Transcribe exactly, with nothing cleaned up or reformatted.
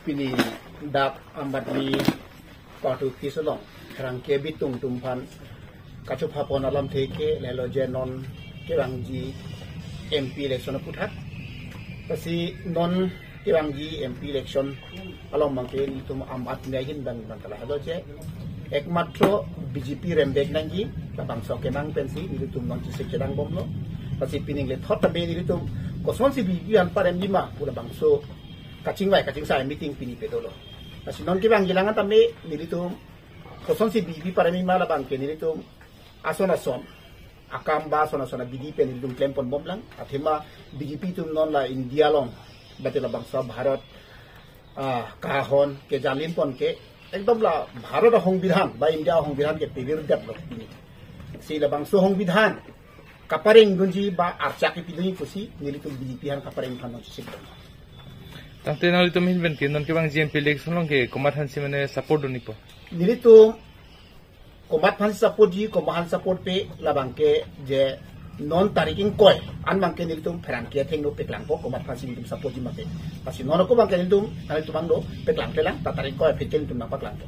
Pini dak Aam Aadmi Party office along pherangke bitung atum aphan kachopha pon alamthe ke lahelo je non kevangji M P election aphuthak. Lasi non kevangji M P election along abangke nelitum Aam Aadmi ahin abang abang lahelo je ekmatro B J P rembek nangji, labangso akenang pensi nelitum non chesik chedang bomlo. Lasi pining le thot tabe nelitum kosonsi B J P aphan paremji ma pu labangso kachingvai kachingsai meeting pini pe dolo. Lasi non kevangji lang tame nelitum kosonsi B J P paremji ma labangke nelitum ason ason akam ba ason ason abidi pen nelitum klem pon bomlang. Athema B J P atum non la India along, bate labangso Bharat, ah, kahon ke jalin pon ke ekdom la Bharat a-songbidhan ba India a-songbidhan ke pevir daplo pini. Si labangso songbidhan kapareng dunji ba archak kepidunji pusi nelitum B J P aphan kapareng aphan non chesik dun. Tangte nanglitum ahin pen ke non kevangji M P election along ke komat aphansi mane support dunji po? Nelitum komat aphan support ji, komat aphan support pe, labangke je non tarik ingkoi an abangke nelitum pherangke athengno paklangpo, komat aphansi nelitum support ji ma pe. Lasi non ako abangke nelitum, nanglitum abang do paklang pelang, ta tarik ingkoi aphi ke nelitum nangpaklangpo.